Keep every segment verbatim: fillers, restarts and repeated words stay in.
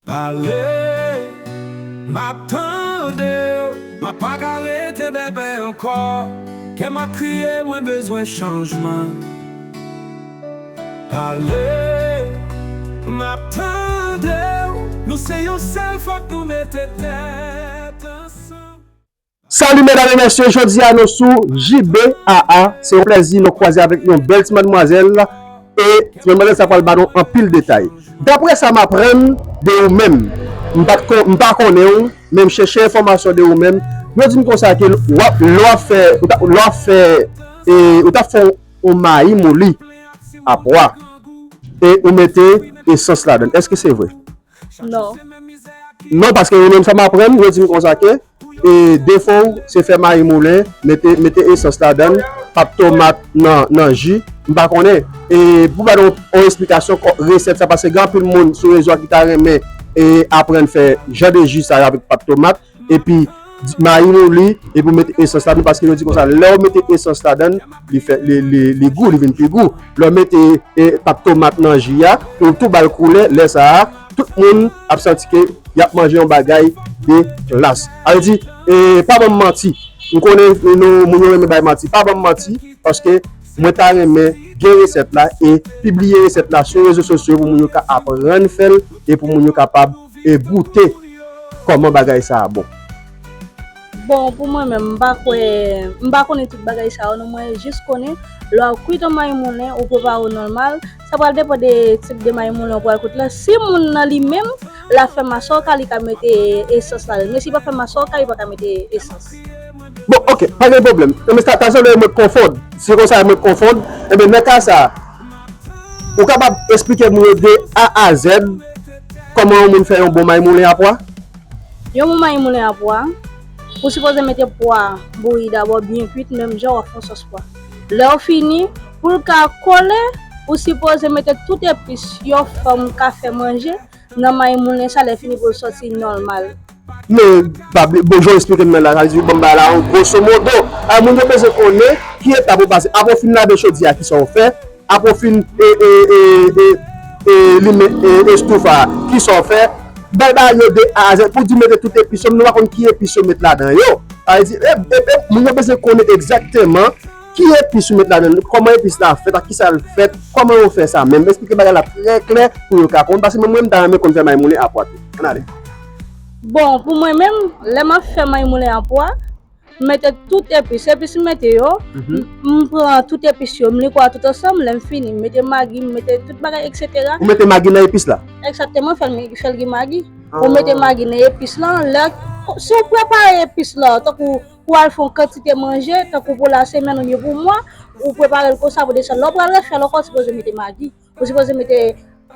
Pale, m ap tande w. Mwen pa ka rete bèbè ankò. Kè m ap kriye, mwen bezwen chanjman. Pale, m ap tande w. Nou se yon sèl, fòk nou mete tèt ansanm. Salut medam e mesye, jodi a nou sou J B A A. Se yon plèzi nou kwaze avèk yon bèl ti madmwazèl. E ti madmwazèl sa pral ba nou anpil detay. Daprè sa m aprann de ou menm, m pa t kon- m pa konnen w, men m chèche enfòmasyon de ou menm. Yo di m konsa ke w ap- lè w ap fè, ou t ap- lè w ap fè, e, ou t ap fè yon mayi mouli a pwa e ou mete esans ladan l. Èske se vre? Non. Non, paske yo menm sa m aprann, yo di m konsa ke e, defo w se fè mayi moulen, mete, mete esans ladan l, pat tomat nan, nan ji, m pa konnen. E pou ba nou yon esplikasyon kò- resèt sa, paske gen anpil moun sou rezo a ki ta renmen e, aprann fè jan de ji sa yo avèk pat tomat, epi di- mayi mouli, epi w mete esans ladan l, paske yo di konsa, lè w mete esans ladan l, li fè, li, li, li gou, li vin pi gou. Lè w mete e, pat tomat nan ji a, pou l tou ba l koulè, lè sa a, tout moun ap santi ke y ap manje yon bagay de klas. Sa vle di, e, pa ban m manti. M konnen nou, moun yo renmen bay manti. Pa ban m manti, paske mwen ta renmen gen resèt la e pibliye resèt la sou rezo sosyo pou moun yo ka aprann fè l e pou moun yo kapab e goute kòman bagay sa a bon. Bon, pou mwen menm, m pa kwè, m pa konnen tout bagay sa yo non, mwen jis konnen lè w ap kwit yon mayi moulen, ou prepare w nòmal, sa pral depann de tip de mayi moulen ou pral kwit la. Si moun nan li menm, l ap fè masòka, li ka mete esans ladan l. Men si li pa fè masòka, li pa ka mete esans. Bon, ok, pa gen pwoblèm. Enben, sa ta sanble mwen konfonn. Si se konsa mwen konfonn, enben, nan ka sa, ou kapab esplike moun yo de A a Z kòman yon moun fè yon bon mayi moulen a pwa? Yon bon mayi moulen a pwa, ou sipoze mete pwa bouyi dabò byen kwit, menm jan w ap fè yon sòs pwa. Lè w fini, pou l ka kole, ou sipoze mete tout epis yon fanm ka fè manje nan mayi moulen sa, lè fini pou l sòti nòmal. Men, pa bli- bon, jan w esplike m nan la, sa vle di ou ban m bagay la an gwoso modo. A, moun yo bezwen konnen ki etap ou pase. Apre w fin lave chodyè a, kisa w fè? Apre w fin e, e, e, e, e, limen e, estoufa a, kisa w fè? Bay bagay yo de A a Z, pou di mete tout epis yo, men nou pa konn ki epis yo met ladan yo. Sa vle di, e, e, e, moun yo bezwen konnen egzakteman ki epis ou met ladan l, kòman epis la fèt, ak kisa l fèt, kòman yo fè sa menm. Esplike bagay la trè klè pou yo ka konprann, paske menm mwen, m ta renmen konn fè mayi moulen a pwa tou. Ann ale. Bon, pou mwen menm, lè m ap fè mayi moulen a pwa, m mete tout epis. Epis m mete yo, m m pran tout epis yo, m likwa tout ansanm, lè m fini, m mete magi, m mete tout bagay, eksetera. Ou mete magi nan epis la? Egzakteman, fè l fè l gen magi. Ou mete magi nan epis lan, lè, si w prepare epis lan, tankou pou al fè yon kantite manje, tankou pou lasemèn oubyen pou mwa, ou prepare l konsa pou desann. Lè w pral refè l ankò, ou sipoze mete magi. Ou sipoze mete,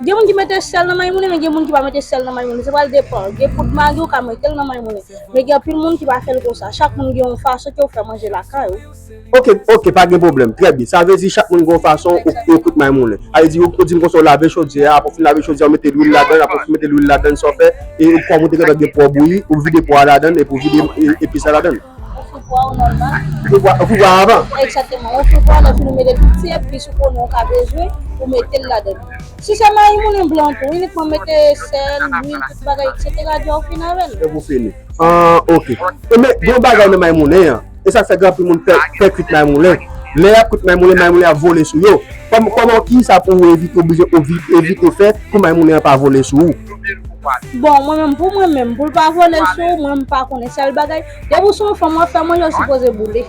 gen moun ki mete sèl nan mayi moulen, men gen moun ki pa mete sèl nan mayi moulen. Sa pral depann. Gen poud magi, ou ka mete l nan mayi moulen. Men gen anpil moun ki pa fè l konsa. Chak moun gen yon fason ke yo fè manje lakay ou. Ok, ok, pa gen pwoblèm. Trè byen. Sa vle di chak moun gen yon fason ou, ou kwit mayi moulen. Sa vle di ou, ou di m konsa, ou lave chodyè a, apre w fin lave chodyè a, ou mete lwil ladan l, apre w fin mete lwil ladan l, sa w fè, e ou kòm ou te gentan gen pwa bouyi, ou vide pwa a ladan l, epi ou vide e, epis la ladan l. Ou fri pwa ou nòmal. Ou fri pwa, ou fri pwa avan? Egzakteman. Ou fri pwa, lè w fin ou mete tout ti epis ou konnen ou ka bezwen, ou mete l ladan l. Si se mayi moulen blan tou, inikman mete sèl, lwil, tout bagay, eksetera, djòl fin avè l. Epi w fini. Ah, ok. E men, gen yon bagay nan mayi moulen an. E sa k fè gen anpil moun pè, pè kwit mayi moulen. Lè y ap kwit mayi moulen, mayi moulen ap vole sou yo. Kòm, kòman, kisa pou ou evite, oblije, ou vi- evite fè pou mayi moulen an pa vole sou ou? Bon, mwen menm, pou mwen menm, pou l pa vole sou ou, mwen m pa konnen sèl bagay. Depi w se yon fanm w ap fè manje, ou sipoze boule.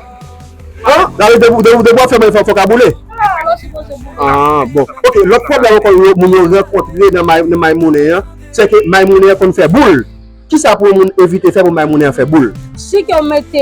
An? Sa vle di depi, depi, depi w ap fè manje, fòk, fòk a boule? Ou sipoze boule. Ah, bon. Ok, lòt pwoblèm ankò yo, moun yo rankontre nan mayi, nan mayi moulen an, se ke mayi moulen an konn fè boul. Kisa pou yon moun evite fè pou mayi moulen an fè boul? Si ke w mete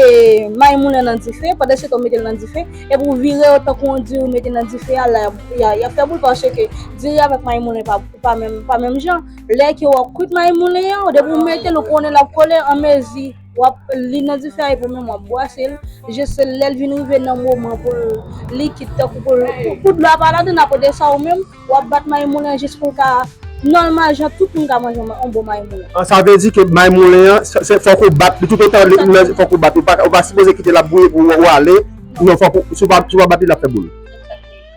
mayi moulen nan dife, pandan se tan w mete l nan dife, epi w vire yo tankou yon diri w mete nan dife a, la, y a, y a fè boul, paske diri avèk mayi moulen pa, pa menm, pa menm jan. Lè ke w ap kwit mayi moulen an, depi w mete l, ou konnen l ap kole, an mezi, w ap, li nan dife a, epi w menm w ap bwase l, jis lè l vin rive nan moman pou l likid, tankou pou l, pou dlo a pa ladan l, apre de sa, ou menm, w ap bat mayi moulen an jis pou l ka nòmal, jan tout moun ka manje yon bon mayi moulen. An, sa vle di ke mayi moulen an, se, se, fòk ou bat li toutotan li, li nan, fòk ou bat li. Ou pa, ou pa sipoze kite l ap bouyi pou ou ale. Non, fòk ou, si w pa, si w pa bat li, l ap fè boul.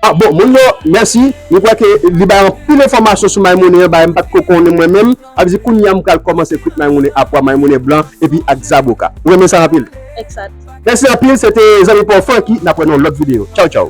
Ah, bon, moun yo, mèsi. Mwen kwè ke li bay anpil enfòmasyon sou may mounen an, bagay m pa t ko konnen mwen menm. Sa vle di kounye a m pral kòmanse kwit may mounen a pwa, may mounen blan, epi ak zaboka. Ou renmen sa anpil? Exact. Mèsi anpil, se te zanmi pa w Francky, n ap wè nan yon lòt videyo. Tchaw, tchaw.